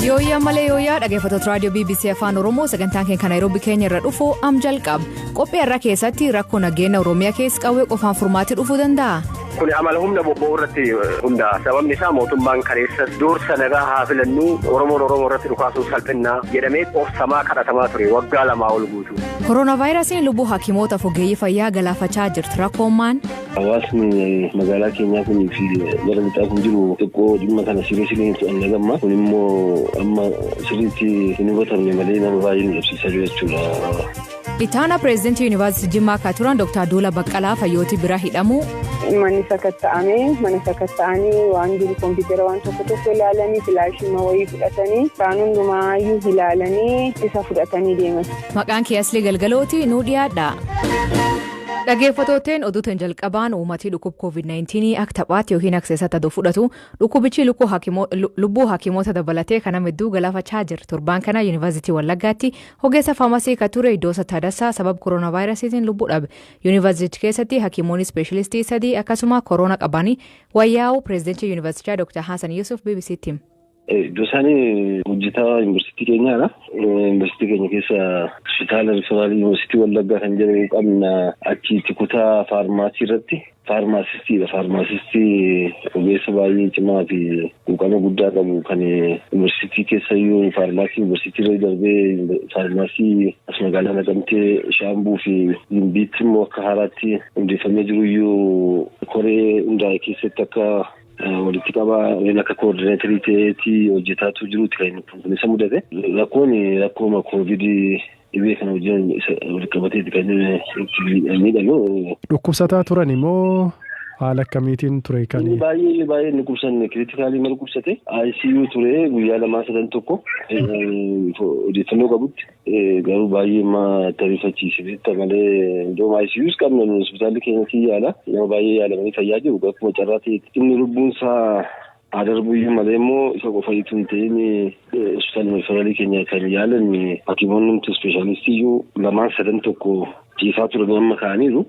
Yooyyaa malee yooyyaa dhaggeeffattoota raadiyoo BBC Afaan Oromoo sagantaan keenya kan Naayiroobii keenya irra dhufu am jalqaba. Qophii har'a keessatti rakkoo nageenya Oromiyaa keessa qawwee qofaan furmaatti dhufuu danda'a. Kun amala humna bobba'uu irratti hundaa'a. Sababni isaa mootummaan kaleessas dursa nagaa haa filannuu Oromoon Oromoo irratti dhukaasuun salphinnaa jedhamee obsamaa kadhatamaa ture waggaa lamaa ol guutuu. Kooronaavaayirasiin lubbuu hakimoota ogeeyyii fayyaa galaafachaa jirti. Rakkoon maal? Hawaasni magaalaa keenyaa kunii fi gara lixaa kun jiru xiqqoo dhimma kana sirrii hin to'anne gamma. Kun immoo amma sirriitti hin hubatamne malee nama baay'ee nu dhabsiisaa jira jechuudha. Itaana pireezidantii Yuunivarsiitii Jimmaa akka turan Dr. Duula Baqqalaa Fayyootii bira hidhamu. Manni sakatta'amee mana sakatta'anii waan jiru kompiitara waan tokko tokko ilaalanii filaashii wayii fudhatanii isaan hundumaayyuu ilaalanii isa fudhatanii deeman. Maqaan kee Asli Galgalooti nuu dhiyaadha. Dhaggeeffattooteen oduutiin jalqabaan uummatii dhukkuba COVID-19 akka taphaatti yookiin akka seesatti aduu fudhatu dhukkubichi lubbuu hakiimoota dabalatee kan nama hedduu galaafachaa jira. Torbaan kana Yuunivarsiitii Wallaggaatti ogeessa faamasii kan ture Iddoosa Taaddasaa sababa kooronaavaayirasiitiin lubbuu dhabe. Yuunivarsiitii keessatti hakiimoonni ispeeshalistii sadii akkasuma kooroona qabanii wayyaa'uu pireezidantii Yuunivarsiitichaa Dr. Hasan Yusuf BBC'tti hime. Iddoo hojjetaa yuunivarsiitii keenyaadha. Yuunivarsiitii keenya keessa hospitaala riiferaalii yuunivarsiitii Wallaggaa kan jedhamu qabna. Achitti kutaa faarmaasii irratti faarmaasistiidha. Faarmaasistii ogeessa baay'ee cimaa fi quuqama guddaa qabu kan yuunivarsiitii keessayyuu faarmaasii yuunivarsiitii irra darbee faarmaasii as magaalaa Naqamtee Shaambuu fi Gimbiitti immoo akka haaraatti hundeeffamee jiruyyuu koree hundaa'e keessatti akka walitti qabaa akka koordineetarii ta'eetii hojjetaatu jiruuti kan kun isa mudate. Rakkoon rakkooma koovidii dhibee kana wajjin walitti qabateeti kan inni miidhame. Dhukkubsataa turan immoo haala akkamiitiin ture kan? Baay'ee baay'ee inni dhukkubsanne kiritikaalii mal dhukkubsate ICU ture guyyaa lamaa sadan tokko odeeffannoo qabutti garuu baay'ee ma tariifachiise beektaa malee iddoo ICUs qabna hospitaalli keenyatti yaala nama baay'ee yaalamanii fayyaa jiru akkuma carraa ta'e inni lubbuun isaa adarbuyyuu malee immoo isa qofa itoo hin ta'in hospitaalli riiferaalii keenya kan yaalan hakiimoonni nuti ispeeshaalistiyyuu lamaan sadan tokko ciisaa turan amma ka'aniiru.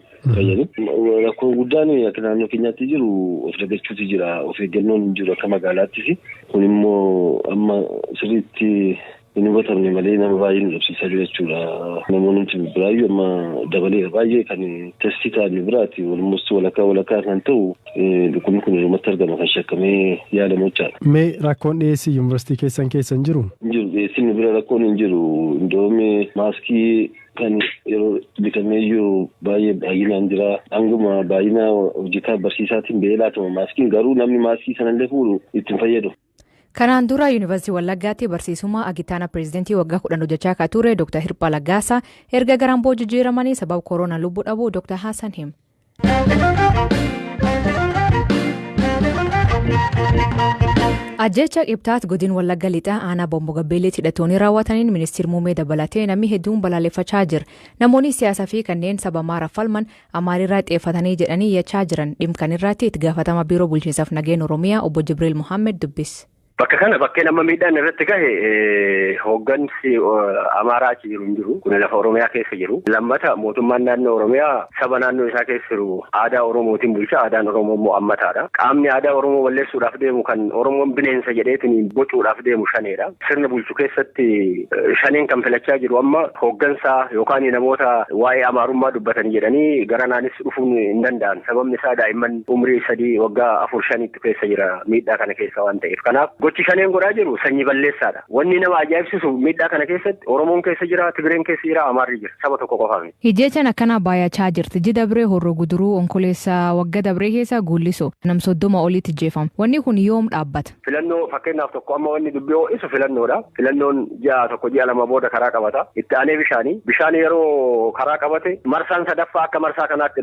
Rakkoo guddaan akka naannoo keenyaatti jiru of dagachuutu jira. Of eeggannoon hin jiru akka magaalaattis. Kun immoo amma sirriitti hin hubatamne malee nama baay'ee nu dhabsiisaa jira jechuudha. Namoonni biraayyuu amma dabaleera baay'ee kan testii ta'an biraati. Walumatti walakkaa walakkaa kan ta'u dhukkubni kun irratti argama kan shakkamee yaalamu jechaadha. Mee rakkoon dhiyeessii yuunivarsiitii keessan keessa hin jiru? Hin jiru. Dhiyeessiin bira rakkoon hin jiru. Indoomii maaskii kan yeroo bitameeyyuu baay'ee baay'inaan jira. Hanguma baay'ina hojjetaa barsiisaatiin ba'ee laatama maaskiin garuu namni maaskii sanallee fuudhu ittiin fayyadu. Kanaan dura Yuunivarsiitii Wallaggaatti barsiisummaa Agitaana pireezidantii waggaa 10 hojjechaa akka ture Dr. Hirphaa Laggaasaa erga gara Amboo jijjiiramanii sababa kooroonaan lubbuu dhabuu Dr. Hasan hima. Ajjecha Qibxaat godin Wallagga Lixaa aanaa Bombo Gabbeelleetti hidhattoonni raawwataniin ministeerri muummee dabalatee namni hedduun balaaleffachaa jira. Namoonni siyaasaa fi kanneen saba Amaaraaf falman Amaariirraa xiyyeeffatanii jedhanii iyyachaa jiran. Dhimma kana irratti itti gaafatama biiroo bulchiinsaaf nageenya Oromiyaa obbo Jibriil Mohaammed dubbise. Bakka kana bakkeen amma miidhaan irratti gahe hooggansi Amaaraa achi jiru hin jiru. Kun lafa Oromiyaa keessa jiru. Lammata mootummaan naannoo Oromiyaa saba naannoo isaa keessa jiru aadaa Oromootiin bulcha. Aadaan Oromoo immoo ammataadha. Qaamni aadaa Oromoo balleessuudhaaf deemu kan Oromoon bineensa jedheetiin bocuudhaaf deemu shaneedha. Sirna bulchu keessatti shaneen kan filachaa jiru amma hooggansaa yookaan namoota waa'ee Amaarummaa dubbatan jedhanii gara naanis dhufuun hin danda'an. Sababni isaa daa'imman umrii 3 waggaa 4 5 keessa jira miidhaa kana keessa waan ta'eef. Kanaaf gochi shaneen godhaa jiru sanyii balleessaadha. Wanni nama ajaa'ibsiisu miidhaa kana keessatti Oromoon keessa jira, Tigreen keessa jira, Amaarri jira. Saba tokko qofa miti. Hijjechaan akkanaa baay'achaa jirti. Ji dabree Horroo Guduruu Onkoleessa wagga dabree keessa Guullisoo nam 30 olitti jeefama. Wanni kun yoom dhaabbata? Filannoo fakkeenyaaf tokko amma wanni dubbii ho'isu filannoodha. Filannoon ji'a tokko ji'a lama booda karaa qabata. Itti aanee bishaanii. Bishaan yeroo karaa qabate marsaan sadaffaa akka marsaa kanaatti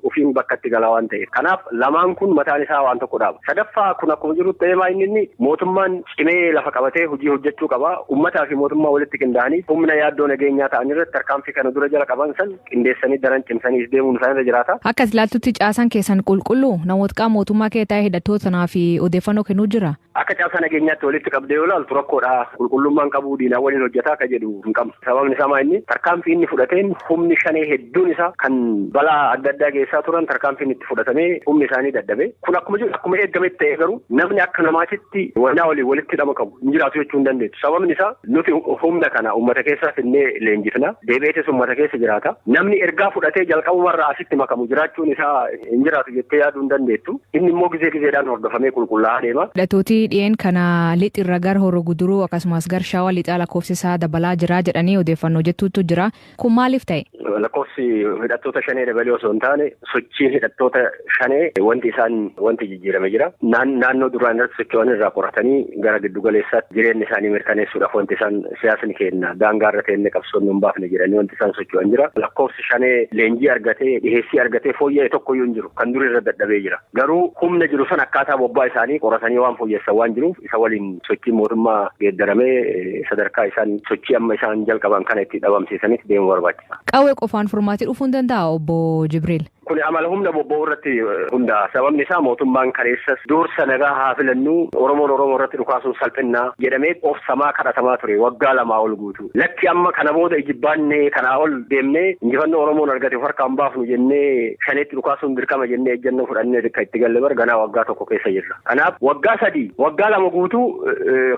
ofiin bakka itti galaa waan ta'eef. Kanaaf lamaan kun mataan isaa waan tokko dhaaba. Sadaffaa kun akkuma jiru ta'ee inni Mootummaan cimee lafa qabatee hojii hojjechuu qaba. Uummataa fi mootummaa walitti qindaa'anii humna yaaddoo nageenyaa ta'an irratti tarkaanfii kana dura jala qaban san qindeessanii daran cimsanii deemuun isaan irra jiraata. Akka ilaaltutti caasaan keessan qulqulluu namoota qaama mootummaa kee taa'ee hidhattoota sanaa fi odeeffannoo kennuu jira. Akka caasaa nageenyaatti walitti qabdee yoo ilaaltu rakkoodha. Qulqullummaan qabu diinaa waliin hojjetaa akka jedhu hin qabnu. Sababni isaa inni tarkaanfii inni fudhateen humni shanee hedduun isaa kan balaa adda addaa geessaa turan tarkaanfiin itti fudhatamee humni isaanii dadhabe. Kun akkuma jiru akkuma eegametti ta'ee garuu namni akka namaatitti walaa waliin walitti hidhama qabu hin jiraatu jechuu hin dandeettu. Sababni isaa nuti humna kana uummata keessaa finnee leenjifna. Deebi'eetis uummata keessa jiraata. Namni ergaa fudhatee jalqabumarraa asitti makamu jiraachuun isaa hin jiraatu jettee yaaduu hin dandeettu. Inni immoo gizee gizeedhaan hordofamee qulqullaa'aa deema. Hidhattooti dhi'een kana lixirra gara Horoo Guduruu akkasumas gara Shawaa lixaa lakkoofsi isaa dabalaa jira jedhanii odeeffannoo jettuutu jira. Kun maaliif ta'e? Lakkoofsi hidhattoota shanee dabalee osoo hin taane sochiin hidhattoota shanee wanti isaan wanti jijjiirame jira. Naannoo duraan irratti socho'an irraa qoratanii gara giddu galeessaatti jireenya isaanii mirkaneessuudhaaf wanti isaan siyaasni kenna daangaa irra teenne qabsoon hin baafne jedhanii wanti isaan socho'an jira. Lakkoofsi shanee leenjii argatee dhiheessii argatee fooyya'e tokkoyyuu hin jiru. Kan dur irra dadhabee jira. Garuu humna jiru san akkaataa bobbaa isaanii qoratanii waan fooyyessan waan jiruuf isa waliin sochii mootummaa geeddaramee sadarkaa isaan sochii amma isaan jalqaban kana itti dhabamsiisanitti deemuu barbaachisa. Qawwee qofaan furmaatii dhufuu hin danda'a obbo Jibriil. Kun amala humna bobba'uu irratti hundaa'a. Sababni isaa mootummaan kaleessas dursa nagaa haa filannu Oromoon Oromoo irratti dhukaasuun salphinnaa jedhamee of samaa kadhatamaa ture waggaa 2 ol guutuu. Lakki amma kana booda ijibbaannee kanaa ol deemnee injifannoo Oromoon argate of harkaan baafnu jennee shaneetti dhukaasuun dirqama jennee ejjennoo fudhannee akka itti galle bar ganaa waggaa 1 keessa jirra. Kanaaf waggaa 3 waggaa 2 guutuu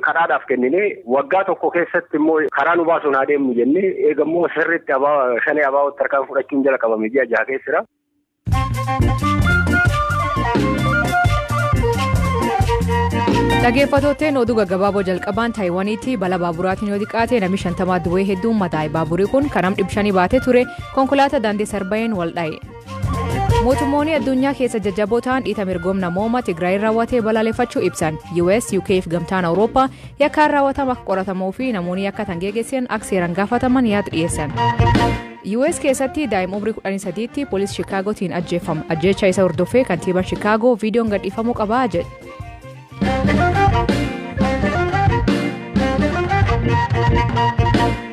karaadhaaf kenninee waggaa 1 keessatti immoo karaa nu baasuun haa deemnu jennee eegammoo sirriitti shanee abaa'ootti harkaan fudhachuun jala qabame ji'a 6 keessira. Dhaggeeffattootni oduu gaggabaaboo jalqabaan Taayiwaaniitti balaa baaburaatiin yoo xiqqaate namni 50 du'ee hedduun madaa'e. Baaburri kun kan nama 500 baatee ture konkolaataa daandii sarba'een wal dha'e. Mootummoonni addunyaa keessa jajjaboo ta'an dhiita mirgoom namooma Tigraay raawwatee balaaleffachuu ibsan. US, UK fi gamtaan Awurooppaa yakkaan raawwatama akka qoratamuu fi namoonni yakka tan geggeessan akka seeraan gaafataman yaada dhiyeessan. US keessatti daa'ima umrii 13tti poolisii Shikaagootiin ajjeefama. Ajjeecha isa hordofee kantiibaan Shikaagoo viidiyoon gadhiifamuu qabaa jedhe.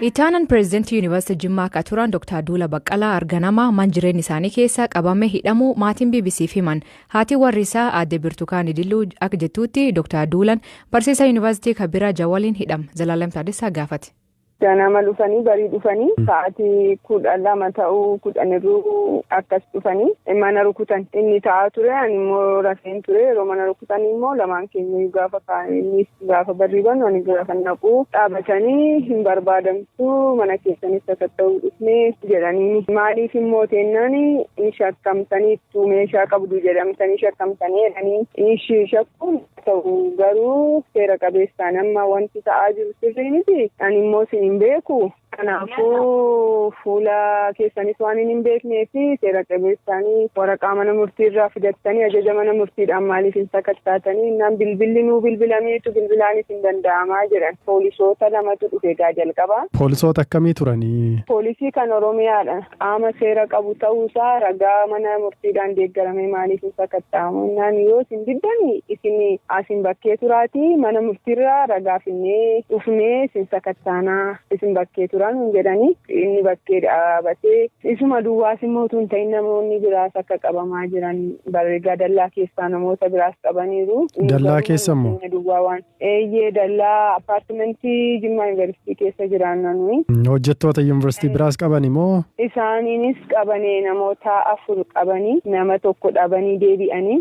Itaanan pireezidantii Yuunivarsiitii Jimmaa akka turan Dr. Duula Baqqalaa arganama man jireenya isaanii keessa qabame hidhamuu maatiin BBCf himan. Haati warri isaa aadde Birtukaan Idilluu akka jettutti Dr. Duulaan barsiisaa Yuunivarsiitii Kabira Jawaliin hidhama. Zalaalam Taaddasaa gaafate. Ganama dhufanii barii dhufanii sa'aatii 12 ta'uu 10 akkas dhufanii mana rukutan. Inni taa'aa ture ani immoo rafeen ture. Yeroo mana rukutan immoo lamaan keenya gaafa kaa'anii gaafa barrii banu ani gaafa naquu dhaabatanii hin barbaadamtu mana keessanis sakatta'uu dhufnee jedhanii. Maaliif immoo teennaan hin shakkamtaniittu meeshaa qabdu jedhamtanii shakkamtanii jedhanii ishii shakkuun ta'u garuu seera qabeessaan amma wanti ta'aa jiru sirrii miti. Ani immoo isin hin beeku. Kanaafuu fuula keessanis waan hin beeknee fi seera qabeessaanii waraqaa mana murtiirraa fidattanii ajaja mana murtiidhaan maaliif hin sakattaatanii innaan bilbilli nuu bilbilameetu bilbilaanis hin danda'amaa jedhan. Poolisoota 2tu dhufe egaa jalqaba. Poolisoota akkamii turanii? Poolisii kan Oromiyaadha. Qaama seera qabu ta'uusaa ragaa mana murtiidhaan deeggaramee maaliif hin sakatta'amu innaan yoo isin diddanii isin asin bakkee turaatii mana murtiirraa ragaa finnee dhufnee isin sakattaanaa isin bakkee turan jedhanii inni bakkee dhaabatee isuma duwwaas immoo utuu hin ta'in namoonni biraas akka qabamaa jiran barreegaa dallaa keessaa namoota biraas qabaniiru. Dallaa keessa immoo? Duwwaa waan eeyyee dallaa appaartimentii Jimmaa Yuunivarsiitii keessa jiran nuyi. Hojjettoota yuunivarsiitii biraas qaban immoo? Isaaniinis qabanii namoota 4 qabanii nama 1 dhabanii deebi'anii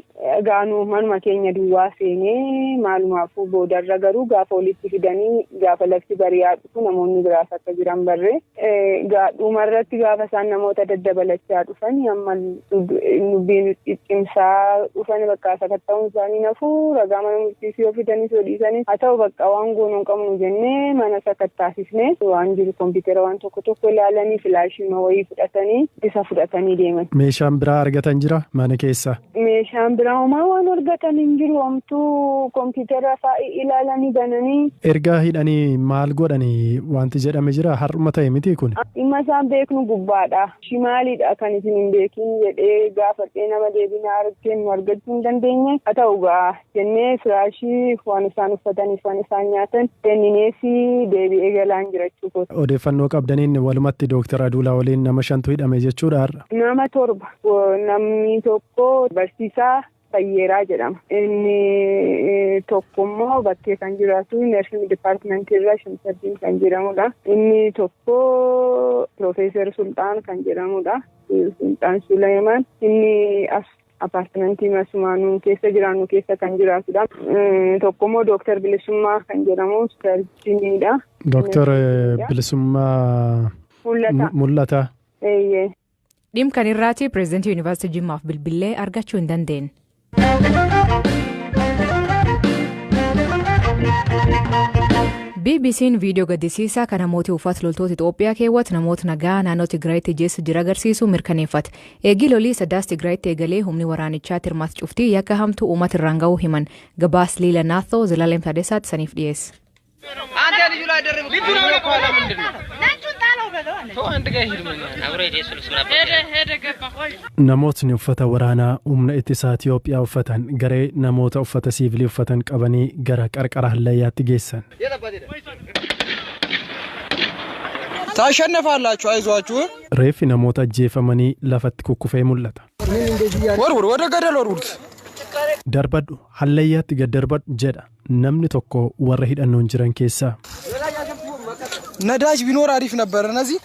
gaanuu manuma keenya duwwaa seenee maalumaafuu boodarra garuu gaafa walitti fidanii gaafa lafti bari'aa dhufu namoonni biraas akka jiran barree dhumarratti gaafa isaan namoota daddabalachaa dhufan amma dubbiin cimsaa dhufan bakka sakatta'uun isaanii nafuu ragaa mana murtiisii yoo fidanis yoo dhiisanis haa ta'u bakka waan goonuu hin qabnu jennee mana sakattaasifne waan jiru kompiitara waan tokko tokko ilaalanii filaashii wayii fudhatanii isa fudhatanii deeman. Meeshaan biraa argatan jira mana keessa? Meeshaan biraa homaa waan argatan hin jiru. Homtuu kompiitara fa'aa ilaalanii bananii. Erga hidhanii maal godhanii wanti jedhame jira? Har'uma ta'e miti kun? Dhimma isaan beeknu gubbaadha. Shimaaliidha kan isin hin beekin jedhee gaafadhee nama deebina kennu argachuu hin dandeenye. Haa ta'u gaa jennee firaashii, waan isaan uffataniif waan isaan nyaatan kennineefi deebi'ee galaan jirachuu kooti. Odeeffannoo qabdaniin walumatti Dooktar Aduulaa waliin nama shantu hidhame jechuudha har'a. Nama torba. Namni tokko barsiisaa Fayyeeraa jedhama. Inni tokko immoo bakkee kan jiraatu, nursing departmentii irraa Shamsaddiin kan jedhamudha. Inni tokko Piroofeesar Sulxaan kan jedhamudha. Sulxaan Suleeman. Inni as apartmentii masumaanuu keessa jiraannu keessa kan jiraatudha. Tokko immoo Dooktar Bilisummaa kan jedhamu surgeoniidha. Dooktar Bilisummaa Mul'ata. Mul'ata. Eeyyee. Dhimma kan irraati pireezidantii Yuunivarsiitii Jimmaaf bilbilee argachuu hin dandeenye. BBC'n viidiyoo gaddisiisaa kan namooti uffata loltoota Itoophiyaa keewwatu namoota nagaa naannoo Tigraayitti jeessu jira agarsiisu mirkaneeffate. Eegii lolii Sadaas Tigraayitti eegalee humni waraanichaa hirmaatu cuftii yakka hamtuu uummata irraan ga'uu himan. Gabaas Liila Naathoo Zalaalem Taadessaatti saniif dhiyeessa. አንተ ልጁ ላይ ደርብ ምንድን ነው? ተው አንድ ጋር ሂድ። ምን አብሮ ሄደ እሱ ልብስ ምናምን Namootni uffata waraanaa humna ittisaa Itiyoophiyaa uffatan garee namoota uffata siivilii uffatan qabanii gara qarqara hallayyaatti geessan. ታሸንፋላችሁ፣ አይዟችሁ። Reeffi namoota ajjeefamanii lafatti kukkufee mul'ata. ወርውር፣ ወደ ገደል ወርውሩት። "Darbadhu, hallayyaatti gad darbadhu" jedha namni tokko warra hidhannoon jiran keessaa. ነዳጅ ቢኖር አሪፍ ነበር። እነዚህ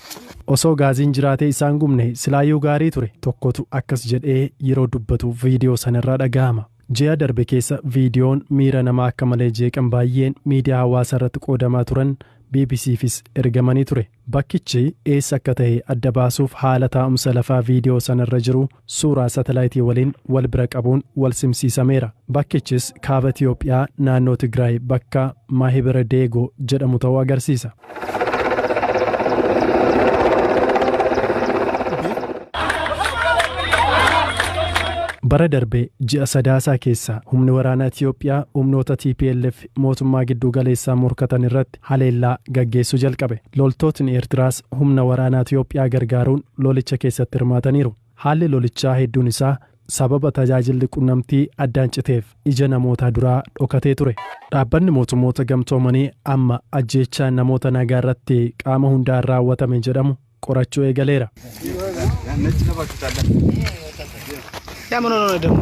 "Osoo gaaziin jiraatee isaan gubne silaayyuu gaarii ture" tokkotu akkas jedhee yeroo dubbatu viidiyoo sanarraa dhaga'ama. Ji'a darbe keessa viidiyoon miira namaa akka malee jeeqan baay'een miidiyaa hawaasaa irratti qoodamaa turan BBCfis ergamanii ture. Bakkichi eessa akka ta'e adda baasuuf haala taa'umsa lafaa viidiyoo sanarra jiru suuraa saatalaayitii waliin wal bira qabuun wal simsiisameera. Bakkichis kaaba Itiyoophiyaa naannoo Tigraay bakka Maahibira Deegoo jedhamu ta'uu agarsiisa. Bara darbe ji'a Sadaasaa keessa humni waraanaa Itiyoophiyaa humnoota TPLF mootummaa gidduu galeessaa morkatan irratti haleellaa gaggeessuu jalqabe. Loltootni Eertiraas humna waraanaa Itiyoophiyaa gargaaruun lolicha keessatti hirmaataniiru. Haalli lolichaa hedduun isaa sababa tajaajilli qunnamtii addaan citeef ija namootaa duraa dhokatee ture. Dhaabbanni Mootummoota Gamtoomanii amma ajjeechaa namoota nagaa irratti qaama hundaan raawwatame jedhamu qorachuu eegaleera. ያ ምን ሆነ ነው ደግሞ?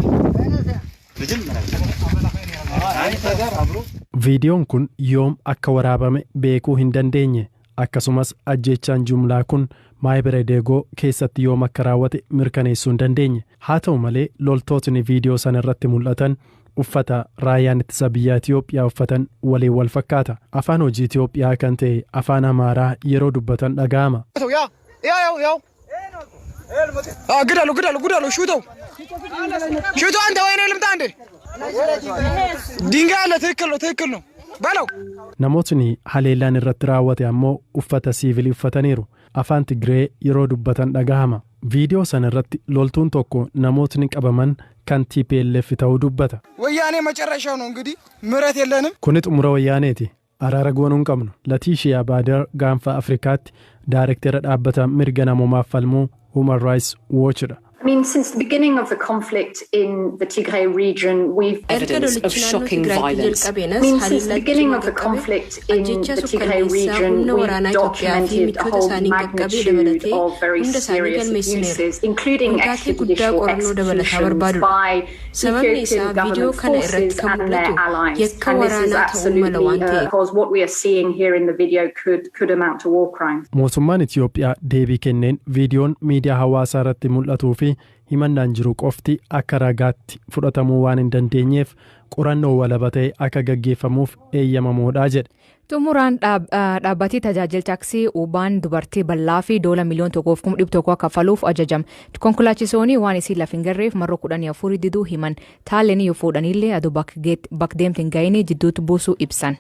Viidiyoon kun yoom akka waraabame beekuu hin dandeenye. Akkasumas ajjeechaan jumlaa kun Maayibira Deegoo keessatti yoom akka raawwate mirkaneessuu hin dandeenye. Haa ta'u malee, loltootni viidiyoo sana irratti mul'atan uffata raayyaan ittisa biyyaa Itiyoophiyaa uffatan waliin wal fakkaata. Afaan hojii Itiyoophiyaa kan ta'e afaan Amaaraa yeroo dubbatan dhaga'ama. ያ ያው ያው ግደሉ ግደሉ ግደሉ፣ ሹተው ሹተው። አንተ ወይኔ ልምጣ እንዴ? ድንጋይ አለ። ትክክል ነው፣ ትክክል ነው በለው። Namootni haleellaan irratti raawwate ammoo uffata siivilii uffataniiru. Afaan Tigree yeroo dubbatan dhagahama. Viidiyoo sana irratti loltuun tokko namootni qabaman kan TPLF ta'uu dubbata. ወያኔ መጨረሻው ነው እንግዲህ፣ ምህረት የለንም። "Kuni xumura Wayyaaneeti. Araara goonuu hin qabnu." Latiishiyaa Baader gaanfa Afrikaatti daarektera dhaabbata mirga namoomaaf falmuu Human Rights Watchidha. I mean, since the beginning of the conflict in the Tigray region, we've Erga evidence of lolichi naannoo shocking Tigraayitti violence. jalqabeenas I mean, since the haleellaa beginning cimaa of the qaqqabe, conflict in ajjechaa the Tigray sukkanneessaa region, humna we've waraanaa Itoophiyaa fi documented a michoota whole isaaniin qaqqabe magnitude dabalatee of very hunda isaanii serious galmeessineerra. abuses, including Kun taatee guddaa extrajudicial qorannoo dabalataa executions barbaadudha. by Sababni isaa Ethiopian viidiyoo government kana irratti forces kan and their mul'atu allies. yakka And this is waraanaa ta'uu mala absolutely waan ta'eef. because what we are seeing here in the video could amount to war crimes. Mootummaan Itiyoophiyaa deebii kenneen viidiyoon miidiyaa hawaasaa irratti mul'atuu fi himannaan jiru qofti akka ragaatti fudhatamuu waan hin dandeenyeef qorannoo walaba ta'e akka gaggeeffamuuf eeyyamamoodha jedhe. Xumuraan dhaabbatii tajaajila taaksii Uubaan dubartii bal'aa fi doola 1,100,000 kaffaluuf ajajame. Konkolaachisoonni waan isiin lafa hin garreef marroo 14 diduu himan. Taaleen yoo fuudhanillee aduu bakka deemte hin ga'in jidduutti buusuu ibsan.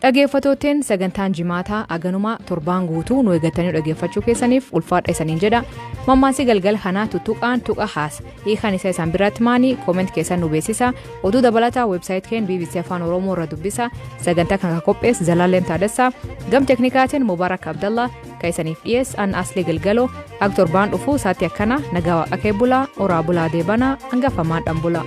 Dhaggeeffattootteen, sagantaan jimaataa aganumaa. Torbaan guutuu nu eeggatanii dhaggeeffachuu keessaniif ulfaadha isaniin jedha. Mammaasii galgal kanaa "Tuttuqaan tuqa haasa" hiikan isa isaan biratti maanii? Comment keessan nu beeksisa. Oduu dabalataa website keen BBC Afaan Oromoo irra dubbisa. Sagantaa kan qopheesse Zalaalem Taadassaa, gam teknikaatiin Mubaarak Abdallah, kan isaniif dhiyeesse an Aslee Galgaloo. Ak torbaan dhufuu isaatti akkana nagaa waaqa kee bulaa, oraa bulaa, deebanaa hangafamaan dhan bulaa.